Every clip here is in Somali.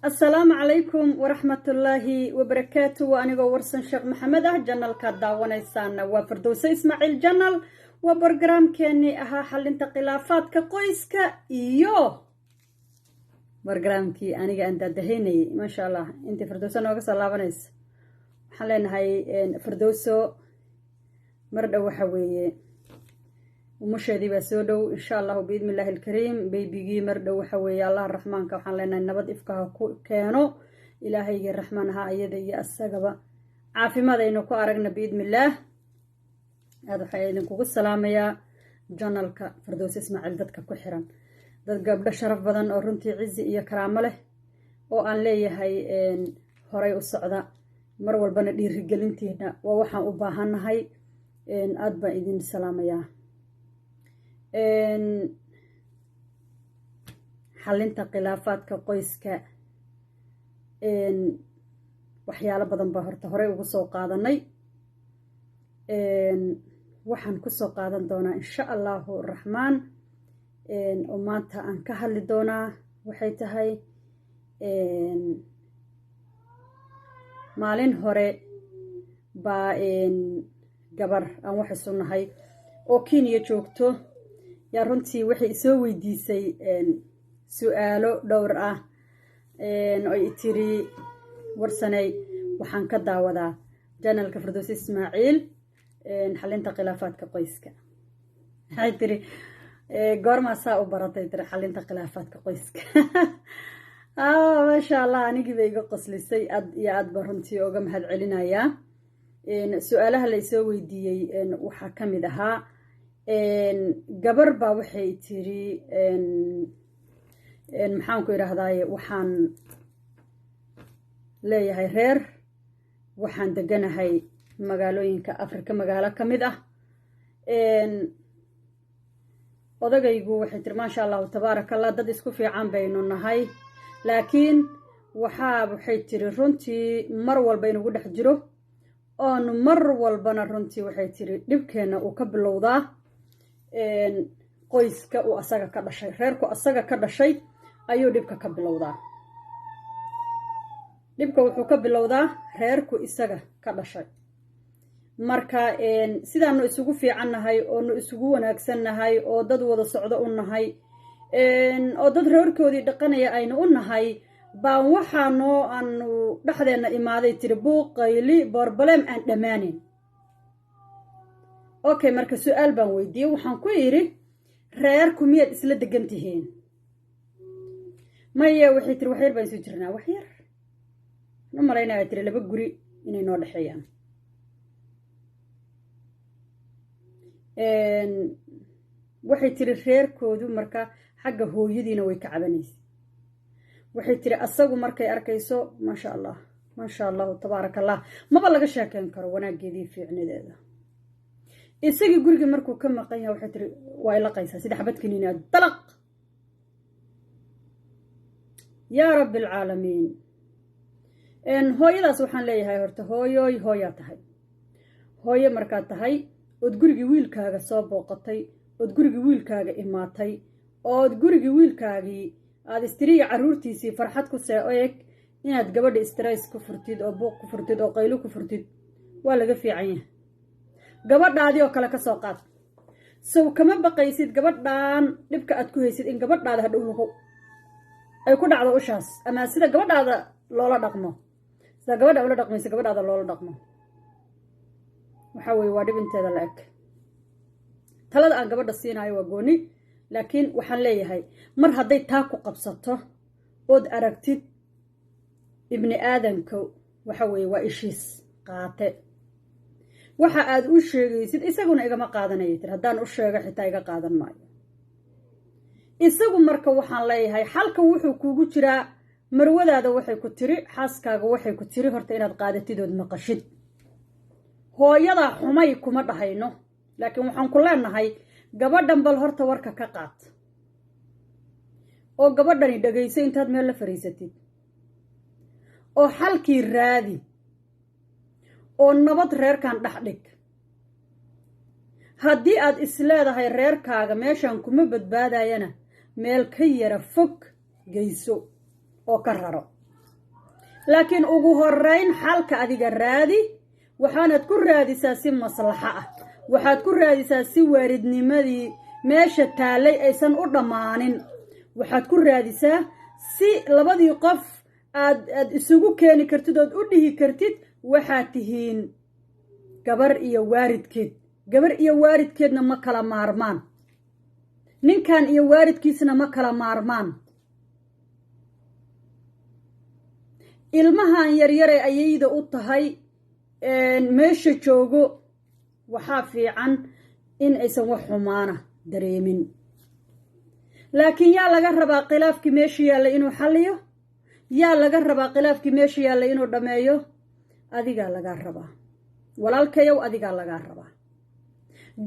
Asalaamu calaykum waraxmatullaahi wabarakaatu. Waa anigoo Warsan Sheekh Maxamed ah. Channelkaad daawanaysaana waa Fardowse Ismaaciil Channel. Waa programkeenii ahaa xalinta khilaafaadka qoyska iyo programkii aniga aan daadahaynayay. Maasha Allah, intii Fardowse nooga soo laabanaysa waxaan leenahay, Fardowso mar dhow waxa weeye umusheedii baa soo dhow, insha Allahu biidni illaahi alkariim. Babygii mar dhow waxa weeye, Allah Raxmaanka waxaan leenahay nabad ifka ha ku keeno. Ilaahaygii Raxmaan ahaa iyada iyo asagaba caafimaad aynu ku aragna biidni illaah. Aada waxaa idinkugu salaamayaa channelka Fardowse Ismaaciil dadka ku xiran, dad gabdho sharaf badan oo runtii cizi iyo karaamo leh oo aan leeyahay horay u socda. Mar walbana dhiirigelintiina waa waxaan u baahannahay. Aada baan idin salaamayaa. Xalinta khilaafaadka qoyska waxyaalo badan baa horta horey ugu soo qaadanay. Waxaan kusoo qaadan doonaa, insha Allahu Raxmaan, oo maanta aan ka hadli doonaa waxay tahay, maalin hore baa gabar aan wax isu nahay oo Kenya joogto yaa runtii waxay isoo weydiisay su-aalo dhowr ah oy tiri: "Warsaney, waxaan ka daawadaa channelka Fardowse Ismaaciil, xalinta khilaafaadka qoyska." Waxay tiri: "Goormaa saa u baratay?" Tiri xalinta khilaafaadka qoyska. Maasha Allah, anigii bay iga qoslisay. Aad iyo aad baan runtii oga mahad celinayaa. Su-aalaha la isoo weydiiyey waxaa ka mid ahaa, gabar baa waxay tiri, maxaan ku idhaahdaaye, waxaan leeyahay reer, waxaan deganahay magaalooyinka Africa magaalo ka mid ah. Odagaygu, waxay tiri, maasha Allahu tabaaraka Allah, dad isku fiican baynu nahay, laakiin waxaa, waxay tiri, runtii mar walba inugu dhex jiro oonu mar walbana runtii, waxay tiri, dhibkeenna uu ka bilowdaa qoyska uu asaga ka dhashay, reerku asaga ka dhashay ayuu dhibka ka bilowdaa. Dhibka wuxuu ka bilowdaa reerku isaga ka dhashay. Marka sidaanu isugu fiican nahay oonu isugu wanaagsan nahay oo dad wada socdo u nahay oo dad reerkoodii dhaqanaya aynu u nahay, baan waxaanoo aanu dhexdeenna imaaday, tiri, buuq, qayli, problem aan dhammaanin. Okay, marka su-aal baan weydiiyey. Waxaan ku yidhi: "Reerku miyaad isla degan tihiin?" "Maye," waxay tiri, "waxyar baan isu jirnaa, waxyar u malaynaya," tiri, "laba guri inay noo dhexeeyaan." Waxay tiri reerkoodu marka xagga hooyadiina way ka cabanaysa. Waxay tiri asagu markay arkayso, maasha Allah, maasha Allahu tabaaraka Allah, maba laga sheekeyn karo wanaaggeedii, fiicnideeda. Isagii gurigii markuu ka maqan yahay, waxay tiri, waa ilaqaysaa sida xabad kaniina dalaq. Yaa Rabbi alcaalamiin! Hooyadaas waxaan leeyahay, horta hooyoy, hooyaa tahay. Hooyo markaad tahay ood gurigii wiilkaaga soo booqatay, ood gurigii wiilkaaga imaatay, ood gurigii wiilkaagii aada istiriya carruurtiisii farxad ku see eeg, inaad gabadha stress ku furtid oo buuq ku furtid oo qaylo ku furtid waa laga fiican yahay. Gabadhaadii oo kale ka soo qaad. Sow kama baqaysid gabadhaan dhibka aad ku haysid in gabadhaada hadhow lagu ay ku dhacdo ushaas, ama sida gabadhaada loola dhaqmo, sida gabadha ula dhaqmaysa gabadhaada loola dhaqmo? Waxaa weeye waa dhib inteeda la eg. Talada aan gabadha siinayo waa gooni, laakiin waxaan leeyahay, mar hadday taa ku qabsato ood aragtid, ibni aadanka waxa weeye waa ishiis qaate. Waxa aad u sheegaysid isaguna igama qaadanaya, tir, haddaan u sheego xitaa iga qaadan maayo isagu. Marka waxaan leeyahay, xalka wuxuu kuugu jiraa marwadaada waxay ku tiri, xaaskaaga waxay ku tiri, horta inaad qaadatid ood maqashid. Hooyadaa xumay kuma dhahayno, laakiin waxaan ku leenahay, gabadhan bal horta warka ka qaad oo gabadhani dhegayso intaad meel la fariisatid, oo xalkii raadi, oo nabad reerkan dhex dhig. Haddii aad isleedahay reerkaaga meeshan kuma badbaadayana, meel ka yara fog geyso oo ka raro. Laakiin ugu horeyn xalka adiga raadi. Waxaanaad ku raadisaa si maslaxo ah, waxaad ku raadisaa si waaridnimadii meesha taallay aysan u dhammaanin, waxaad ku raadisaa si labadii qof aad isugu keeni kartid ood u dhihi kartid waxaad tihiin gabar iyo waaridkeed. Gabar iyo waaridkeedna ma kala maarmaan, ninkan iyo waaridkiisna ma kala maarmaan. Ilmahan yaryare ayayda u tahay meesha joogo, waxaa fiican in aysan wax xumaana dareemin. Laakiin yaa laga rabaa khilaafkii meesha yaallay inuu xalliyo? Yaa laga rabaa khilaafkii meesha yaallay inuu dhammeeyo? Adigaa lagaa rabaa, walaalkayow, adigaa lagaa rabaa.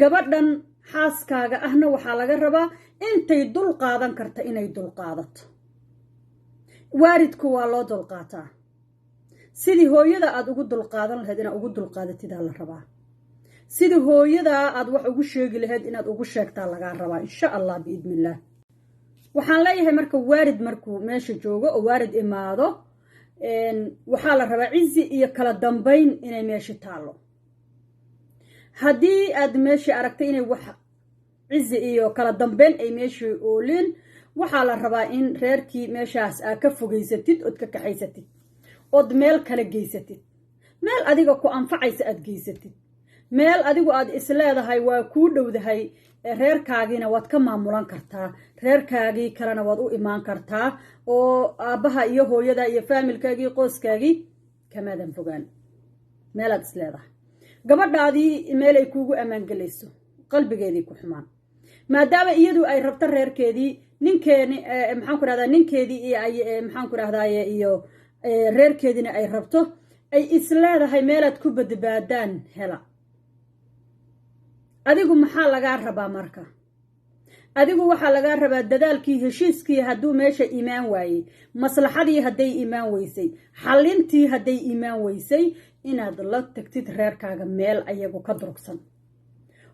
Gabadhan xaaskaaga ahna waxaa laga rabaa intay dul qaadan karta inay dul qaadato. Waaridku waa loo dulqaataa. Sidii hooyada aad ugu dulqaadan lahayd inaad ugu dulqaadatidaa la rabaa. Sidii hooyadaa aad wax ugu sheegi lahayd inaad ugu sheegtaa lagaa rabaa, insha Allah, biidni illaah. Waxaan leeyahay, marka waarid markuu meesha joogo oo waarid imaado, waxaa la rabaa cizi iyo kala dambayn inay meesha taallo. Haddii aad meeshii aragtay inay wax cizi iyo kala dambeyn ay meeshii oolin, waxaa la rabaa in reerkii meeshaas aad ka fogeysatid ood ka kaxaysatid ood meel kale geysatid, meel adiga ku anfacaysa aad geysatid, meel adigu aad isleedahay waa kuu dhowdahay, reerkaagiina waad ka maamulan kartaa, reerkaagii kalena waad u imaan kartaa, oo aabbaha iyo hooyada iyo faamilkaagii, qoyskaagii kamaadan fogaan, meelaad isleedahay gabadhaadii meel ay kuugu ammaangelayso, qalbigeedii ku xumaan, maadaama iyadu ay rabto reerkeedii, ninkeeni, maxaan ku rahdaa, ninkeedii iyo ay, maxaan ku rahdaye, iyo reerkeediina ay rabto, ay isleedahay meelaad ku badbaadaan hela. Adigu maxaa lagaa rabaa marka? Adigu waxaa lagaa rabaa dadaalkii, heshiiskii hadduu meesha imaan waayey, maslaxadii hadday imaan weysay, xalintii hadday imaan weysay, inaad la tagtid reerkaaga meel ayagu ka durugsan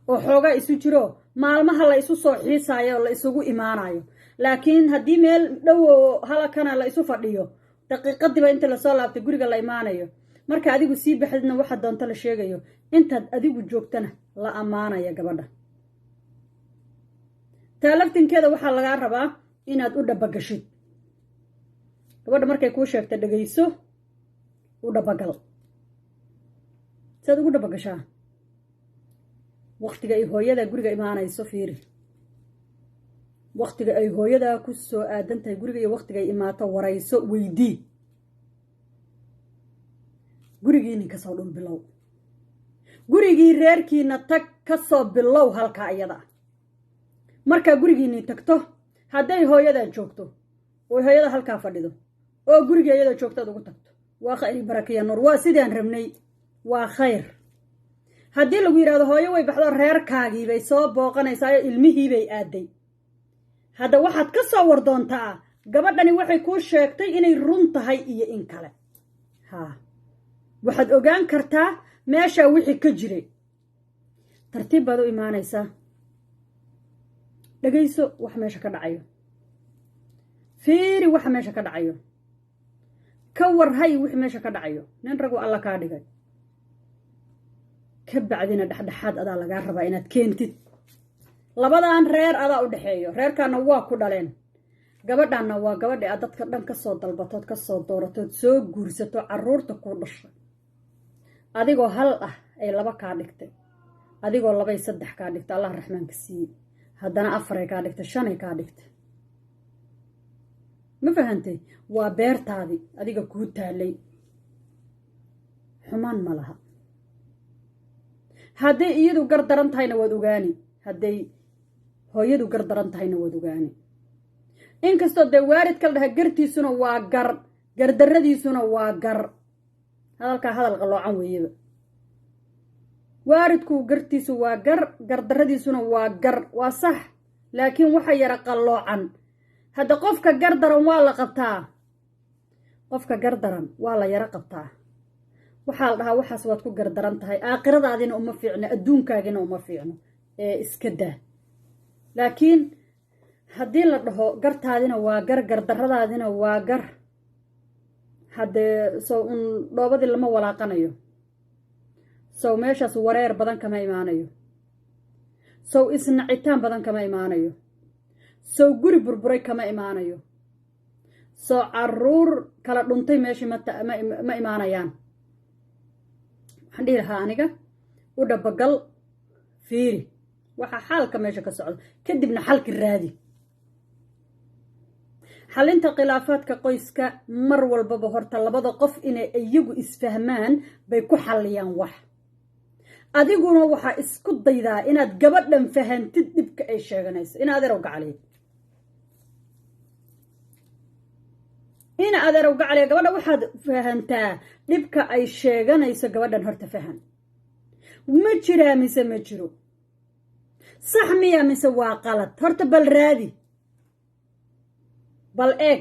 oo xoogaa isu jiro, maalmaha la isu soo xiisaayo oo la isugu imaanayo. Laakiin haddii meel dhowo halakana la isu fadhiyo, daqiiqadiiba inta lasoo laabtay guriga la imaanayo, marka adigu sii baxdidna waxa doonto la sheegayo, intaad adigu joogtana la ammaanaya gabadha, taa laftinkeeda waxaa lagaa rabaa inaad u dhabagashid gabadha. Markay kuu sheegta, dhegayso, u dhabagal. Saad ugu dhabagashaa? Waktiga ay hooyada guriga imaanayso fiiri, waktiga ay hooyadaa ku soo aadan tahay guriga iyo waktiga ay imaato warayso, weydii. Gurigiinin kasoo dhul bilow, gurigii reerkiina tag, kasoo bilow halkaa iyada. Markaa gurigiinii tagto, hadday hooyadaa joogto oo hooyada halkaa fadhido oo gurigii iyada joogto aad ugu tagto, waa khayr, barakiya, nuur, waa sidaan rabnay, waa khayr. Haddii lagu yidhahdo hooyo way baxdo, reerkaagiibay soo booqanaysaayo, ilmihiibay aaday, hadda waxaad ka soo war doontaa gabadhani waxay kuu sheegtay inay run tahay iyo in kale. Haa, waxaad ogaan kartaa meeshaa wixii ka jiray. Tartiib baad u imaanaysaa, dhegayso waxa meesha ka dhacayo, fiiri waxa meesha ka dhacayo, ka warhay wixii meesha ka dhacayo. Nin ragu Alla kaa dhigay. Ka bacdina dhexdhexaad adaa lagaa rabaa inaad keentid labadan reer. Adaa u dhexeeyo. Reerkaana waa ku dhaleen, gabadhanna waa gabadhi aad dadka dhan kasoo dalbatood, kasoo dooratood, soo guursato, caruurta kuu dhashay. Adigoo hal ah ay laba kaa dhigtay, adigoo labay saddex kaa dhigtay, Allah raxmaanka siiyey, haddana afaray kaa dhigtay, shanay kaa dhigtay. Ma fahantay? Waa beertaadii adiga kuu taalay, xumaan ma laha. Hadday iyadu gar daran tahayna waad ogaani, hadday hooyadu gar daran tahayna waad ogaani. Inkastoo dee waaridka la dhaha gartiisuna waa gar, gardarradiisuna waa gar. Hadalkaa hadal qalloocan weeyaba. Waaridku gartiisu waa gar, gardarradiisuna waa gar, waa sax, laakiin waxa yara qalloocan. Hadda qofka gar daran waa la qabtaa, qofka gar daran waa la yaro qabtaa. Waxaa la dhahaa waxaas waad ku gardaran tahay, aakhiradaadina uma fiicno, adduunkaagina uma fiicno, ee iska daa. Laakiin haddii la dhaho gartaadina waa gar, gardarradaadina waa gar, Haddee sow un dhoobadii lama walaaqanayo? Sow meeshaas wareer badan kama imaanayo? Sow isnacitaan badan kama imaanayo? Sow guri burburay kama imaanayo? Sow caruur kala dhuntay meeshii ma imaanayaan? Waxaan dhihi lahaa aniga, u dhabagal, fiiri waxaa xaalka meesha ka socda, kadibna xalki raadi. Xalinta khilaafaadka qoyska mar walbaba horta labada qof inay iyagu isfahmaan bay ku xalliyaan wax. Adiguna waxaa isku daydaa inaad gabadhan fahantid dhibka ay sheeganayso. Ina adeerow gacaliya, ina adeerow gacaliya, gabadha waxaad fahantaa dhibka ay sheeganayso. Gabadhan horta fahan, ma jiraa mise ma jiro? Sax miya mise waa qalad? Horta bal raadi, bal eeg.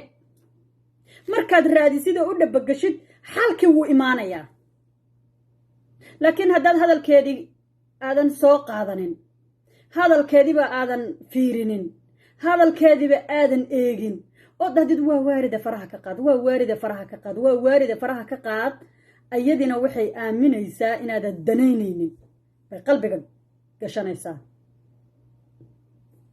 Markaad raadisidoo u dhabagashid, xalkii wuu imaanayaa. Laakiin haddaad hadalkeedii aadan soo qaadanin, hadalkeediiba aadan fiirinin, hadalkeediiba aadan eegin, oo dhahdid "Waa waarida, faraha ka qaad, waa waarida, faraha ka qaad, waa waarida, faraha ka qaad," ayadina waxay aaminaysaa inaadan danaynaynin, bay qalbiga gashanaysaa.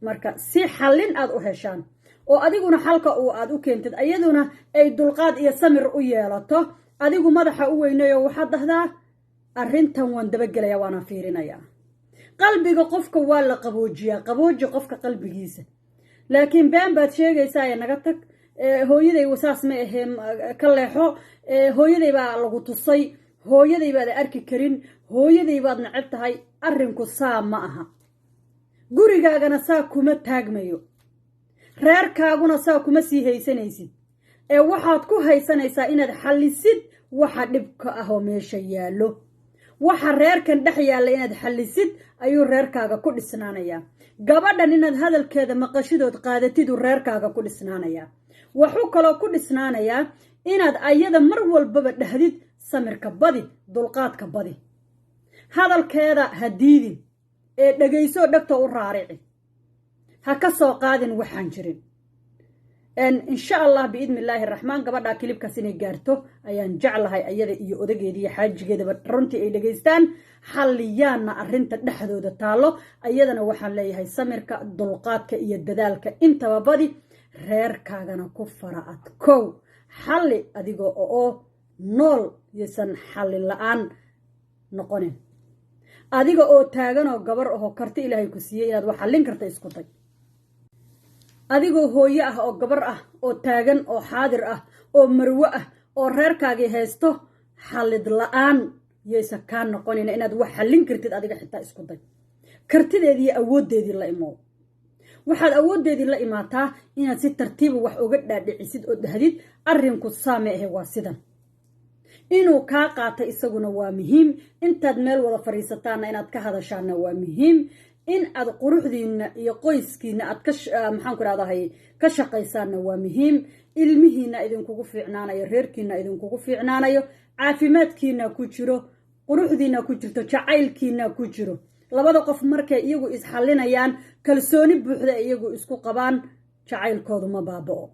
Marka si xallin aad u heshaan oo adiguna xalka uu aad u keentid, ayaduna ay dulqaad iyo samir u yeelato, adigu madaxa u weynayo, waxaad dhahdaa: "Arrintan waan dabagelaya, waana fiirinayaa." Qalbiga qofka waa la qaboojiyaa. Qabooji qofka qalbigiisa. Laakiin "Been baad sheegaysaa ee naga tag, hooyaday saas ma ahee, ka leexo, hooyaday baa lagu tusay, hooyaday baad arki karin, hooyaday baad neceb tahay," arrinku saa ma aha. Gurigaagana saa kuma taagmayo, reerkaaguna saa kuma sii haysanaysid. Ee waxaad ku haysanaysaa inaad xallisid waxa dhibka ah oo meesha yaallo. Waxa reerkan dhex yaalla inaad xallisid ayuu reerkaaga ku dhisnaanayaa. Gabadhan inaad hadalkeeda maqashidood qaadatiduu reerkaaga ku dhisnaanayaa. Wuxuu kaloo ku dhisnaanayaa inaad ayada mar walbaba dhahdid: "Samirka badi, dulqaadka badi, hadalkeeda ha diidin ee dhegaysoo dhegta u raarici, ha ka soo qaadin waxaan jirin." Insha Allah, biidni illaahi raxmaan, gabadhaa clipkaas inay gaarto ayaan jeclahay, ayada iyo odageeda iyo xaajigeedaba runtii ay dhegaystaan, xalliyaanna arrinta dhexdooda taallo. Ayadana waxaan leeyahay: samirka, dulqaadka iyo dadaalka intaba badi, reerkaagana ku fara adkow. Xalli adigoo oo nool yaysan xalli la-aan noqonin. Adiga oo taaganoo gabar ahoo karti Ilaahay ku siiyey inaad wax xallin karta isku day. Adigoo hooyo ah oo gabar ah oo taagan oo xaadir ah oo marwo ah oo reerkaagii haysto, xallid la-aan yaysan kaa noqonin. Inaad wax xallin kartid adiga xitaa isku day. Kartideedii iyo awooddeedii la imow. Waxaad awooddeedii la imaataa inaad si tartiiba wax uga dhaadhicisid oo dhahdid: "Arrinku saame ahe, waa sidan." Inuu kaa qaata isaguna waa muhiim. Intaad meel wada fadhiisataanna inaad ka hadashaanna waa muhiim. In aad quruxdiinna iyo qoyskiina aad ka, maxaan ku rahdahay, ka shaqaysaanna waa muhiim. Ilmihiina idinkugu fiicnaanayo, reerkiina idinkugu fiicnaanayo, caafimaadkiina ku jiro, quruxdiina ku jirto, jacaylkiina ku jiro. Labada qof markay iyagu isxallinayaan, kalsooni buuxda iyagu isku qabaan, jacaylkoodu ma baaba'o.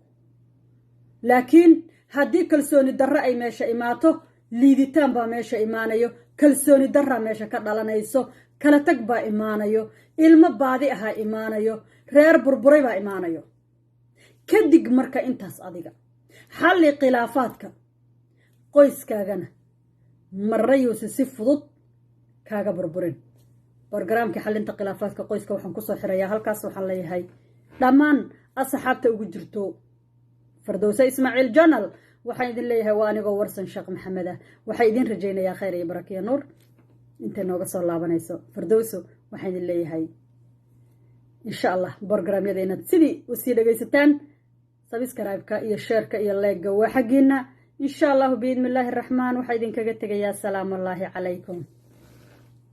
Laakiin haddii kalsooni darro ay meesha imaato, liiditaan baa meesha imaanayo, kalsooni darraa meesha ka dhalanayso, kala tag baa imaanayo, ilmo baadi ahaa imaanayo, reer burburay baa imaanayo. Kadig marka intaas adiga xalli khilaafaadka qoyskaagana, marrayuusi si fudud kaaga burburin. Borogaraamkii xalinta khilaafaadka qoyska waxaan kusoo xirayaa halkaas. Waxaan leeyahay dhammaan asxaabta ugu jirto Fardowse Ismaaciil Channel, waxaan idin leeyahay, waa anigoo Warsan Sheekh Maxamed ah, waxaa idin rajaynayaa khayr iyo barakiya nuur. Intay nooga soo laabanayso Fardowso, waxaan idin leeyahay, insha Allah, borogaraamyada inaad sidii usii dhegaysataan. Subscribe-ka iyo share-ka iyo like-ga waa xaggiina. Insha Allahu, biidni illaahi araxmaan, waxaa idinkaga tegayaa salaamullaahi calaykum.